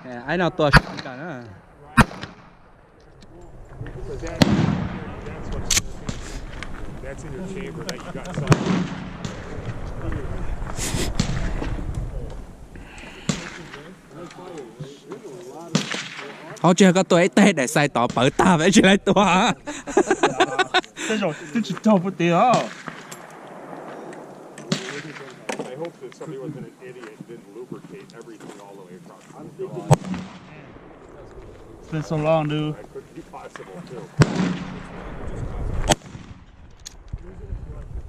Aib no tua shotgun na. Hauv tsis yog koj tua ib teg daim xais tod pawv tag peb tsis laib tua. Tej zaum twb tsis raug puag tid os. It's been so long, dude.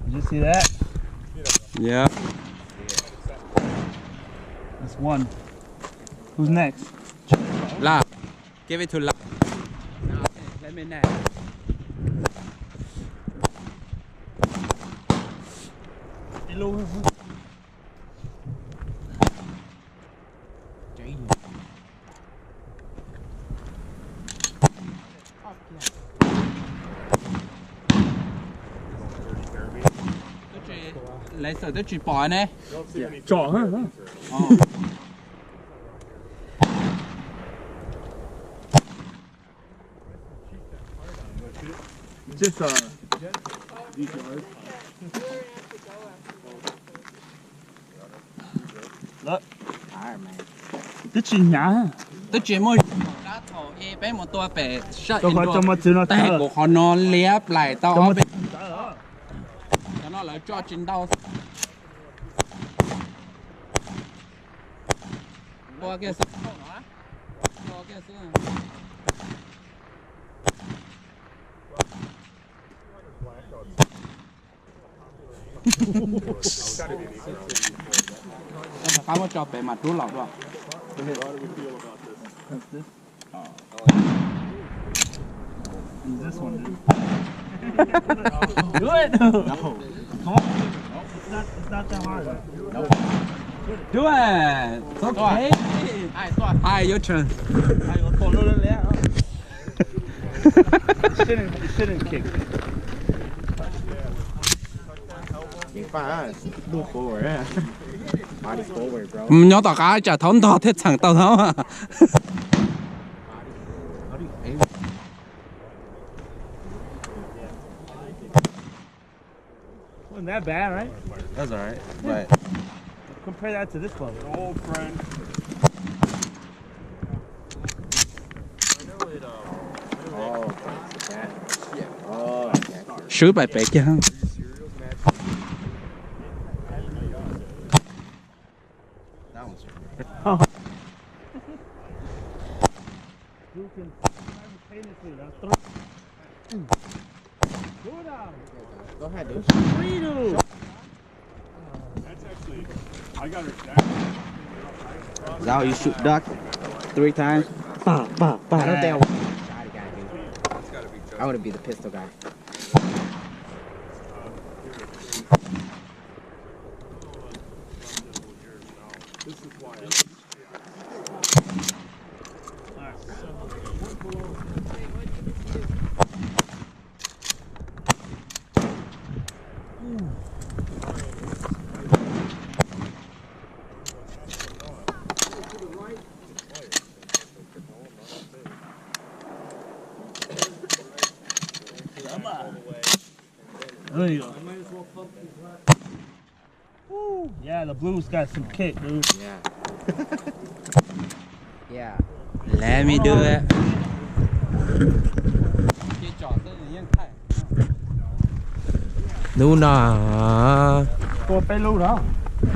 Did you see that? Yeah. That's one. Who's next? Love. Give it to Love. Let me know. Laser twb tsis pom ne. Tsom. Just, uh, these yards. Twb tsis hnyav. Twb tsis muaj dab thaum peb mus tua pem sab, kuv qhov no liab plaim tau ob peb. Cov no lawv tso tsis ntau. Tua kiag xwb. Tua kiag xwb. Rov qab muab tso pem mas rub los dua. This one, dude. Do it. No. Come on. It's not, it's not that hard. Do it. It's okay. Ai, your turn. Ai, ua tau lub leb. You shouldn't, you shouldn't kick. Move forward. Body forward, bro. Nyob tom qab tsam thaub ntog thiaj txheem tau thaub. Wasn't that bad, right? That's all right, but compare that to this one. An old friend. Swb pais pem kiag. Is that how you shoot duck? Three times? Bah, bah, bah. I don't think I would have shot a guy, dude. I would have be the pistol guy. There you go. Yeah, the blue's got some kick, dude. Yeah. Yeah. Let me do it. Hnub no tua peb lub no,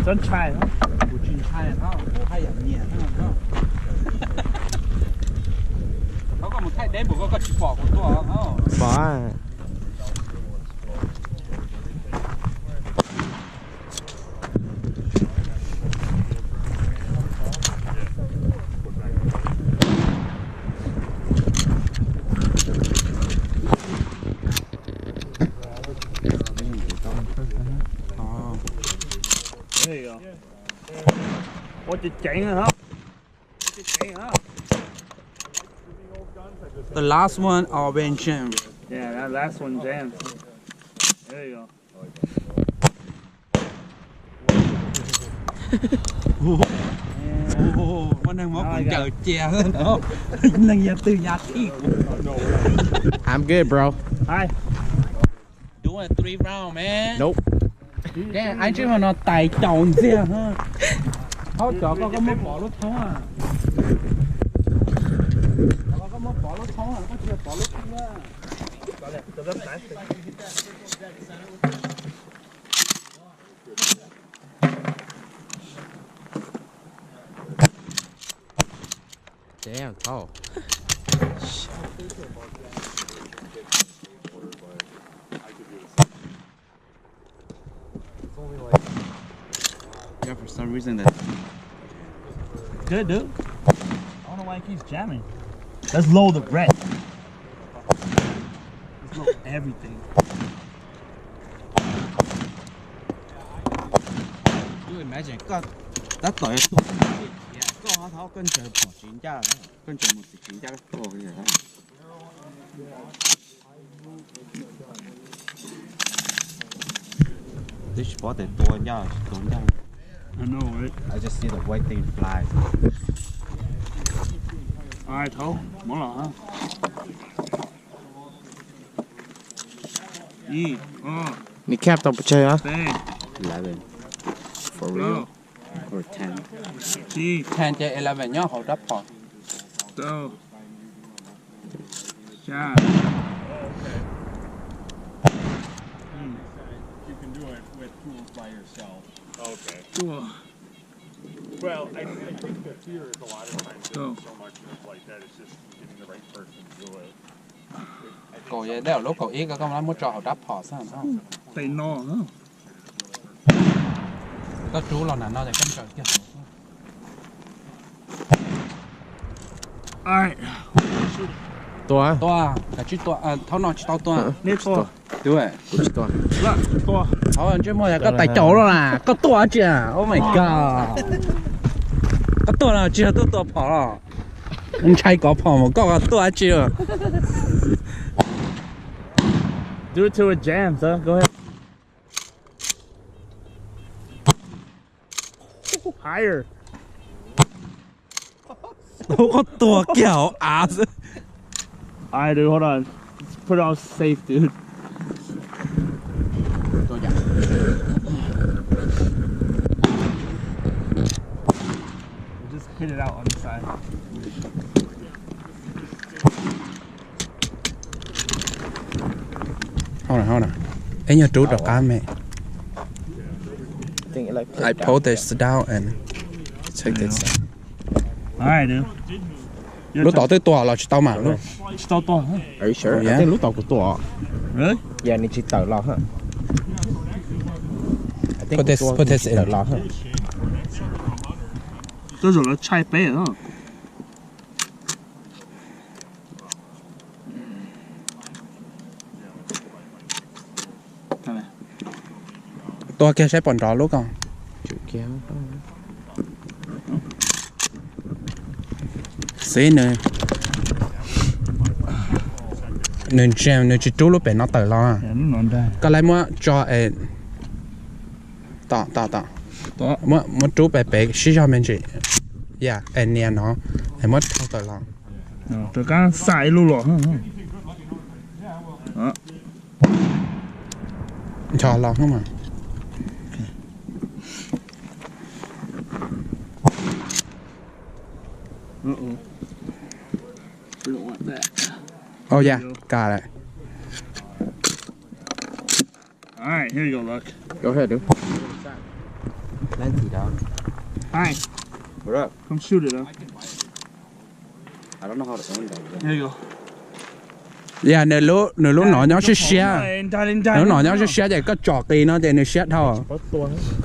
txhob ntshai no. Kuv tsis ntshai no, kuv haj yam nyiam no. Koj mus thaij deb npaum koj, koj tsis pom kuv tua no. Pom. Ua ceev ceev na. The last one, all Vincent. Yeah, that last one jams. There you go. Ua neeg muab kuv ncaws cia, neeg yog twg ya thij kuv. I'm good, bro. Hi. Doing a three round, man. Nope. Ab, ntsej muag no tais caus ntxiag. Thaub, cov koj, koj muab pov lub thoob. Cov koj, koj muab pov lub thoob, koj tsis pov lub thoob. Damn, tall. Yeah, for some reason that. Good, dude. I don't know why it keeps jamming. Let's lower the breath. Let's lower everything. Dude, imagine koj tab tom yuav tuaj, koj ho thaub koj ntsaws phom tsis ncaj, koj ntsaws mus tsis ncaj koj tuaj li. Twb tsis paub tias tua ncaj tsis tua ncaj. I know, right? I just see the white thing fly. All right, thaub, muab los. Ib, ob, Kneecap tau pes tsawg? Peb, eleven. For real? Or ten? Ib, ten ces eleven nyob hauv rab phom. Rau, xya. You can do it with tools by yourself. Okay. Well, I, I think the fear is a lot of times it's so much of like that, it's just getting the right person to do it. Kaum yog lub kaum ib ko koj muab tso hauv rab phom xwb. Tes no. Koj rub los nram no ces koj ntsaws kiag. Tua. Tua, kav tsij tua, thaub no tsis tau tua. Neb tua. Tua. Kuv tsis tua. Thaub, ntsej muag yog koj tais caus los na, koj tuaj dab tsi? Oh my god. Koj tuaj no tsis yog tuaj tua phom los? Ntshai kov phom mas koj tuaj dab tsi? Do it to a jam, son. Go ahead. Higher. Koj tua kiag hauv av xwb. All right, dude, hold on. Let's put it on safe, dude. Just hit it out on the side. Hold on, hold on. Ib nyuag rub rov qab me. I pull this down and take this out. All right, dude. Lub tod twb tua los tsis tau mas. Are you sure? I think lub tod kuv tua. Really? Yeah, nws tsis tawm los. Put this, put this in. Tawm los. Twb zaum lawv tshaib peb lawm. Tua kiag saib puas nrov lub ko. Xib nws, nws ntsia nws tsis rub lub pem no tawm los. Koj lawv muab tso es, tom tom tom, muab rub pem pem sib zog me ntsis. Yam es nias no es muab dhau tawm los. Rov qab xa ib lub los. Nchos los mas. Oh yeah, got it. All right, here you go, Luck. Go ahead, dude. Plenty, dog. Hi. What up? Come shoot it, though. I don't know how to aim that. There you go. Yeah, nws lub, nws lub no nyob siab siab. Nws lub no nyob siab siab ces koj tsom qis no ces nws siab dhau.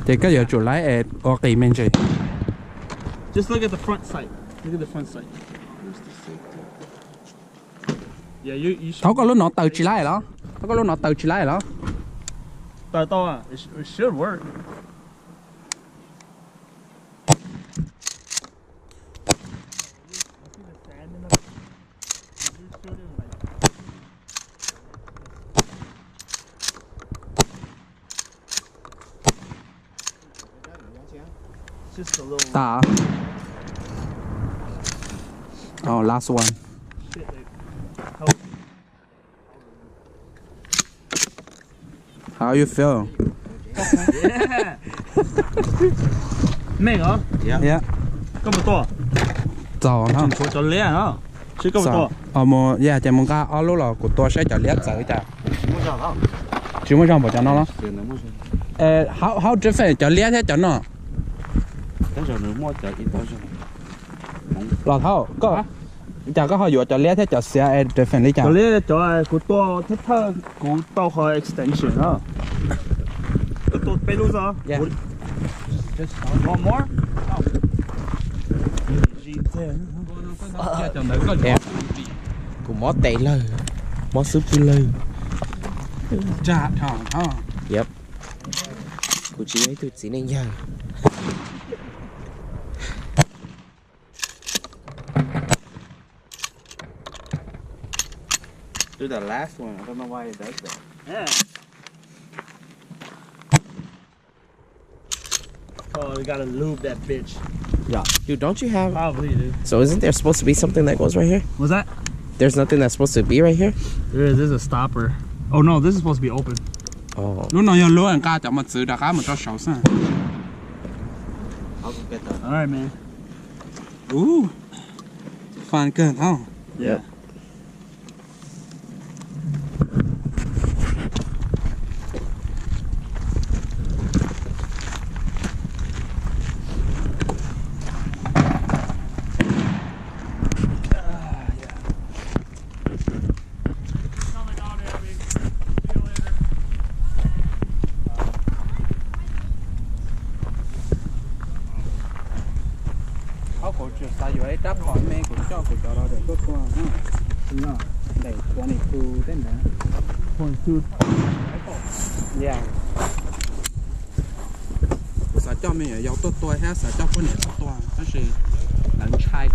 Ces koj yuav tsum laiv es ua qis me ntsis. Just look at the front sight. Look at the front sight. Thaub koj lub no taws tsis laib los? Thaub koj lub no taws tsis laib los? Taws tau, it should work. Tas. Oh, last one. How you feel? Meej os. Yeah. Koj mus tua. Txaus no. Tshuav cov liab no. Sib koj mus tua. Mus, yeah, ces mus nqa ob lub los kuv tua saib cov liab txawv cas. Tsis muaj zog npaum cov no los? How, how different cov liab thiab cov no? Los thaum koj, cas koj ho yuav cov liab thiab cov xiav es different li cas? Cov liab cov kuv tua thawj thawj kuv tau qhov extension no. Koj tua peb lub xwb. Want more? Kuv mob tes lawm, mob xub pwg lawm. Yep, kuv tsis yog ib tug txiv neej yawg. Dude, the last one, I don't know why it does that. Yeah. Oh, you gotta lube that bitch. Yeah. Dude, don't you have? Probably, dude. So isn't there supposed to be something that goes right here? What's that? There's nothing that's supposed to be right here? There is. There's a stopper. Oh, no, this is supposed to be open. Oh. Lub no yog lub nqa cov mos txwv rov qab mus rau saud xwb. All right, man. Ooh, fun kawg thaub. Yeah. Ob, kuv tsis xav yuav ib rab phom me, kuv coj kuv cov los tuaj tua. Ntawm twenty-two tej ntawd. Kuv xav coj me nyuam yaus tuaj tua thiab xav coj poj niam tuaj tua, tab sis lawv ntshai kuv.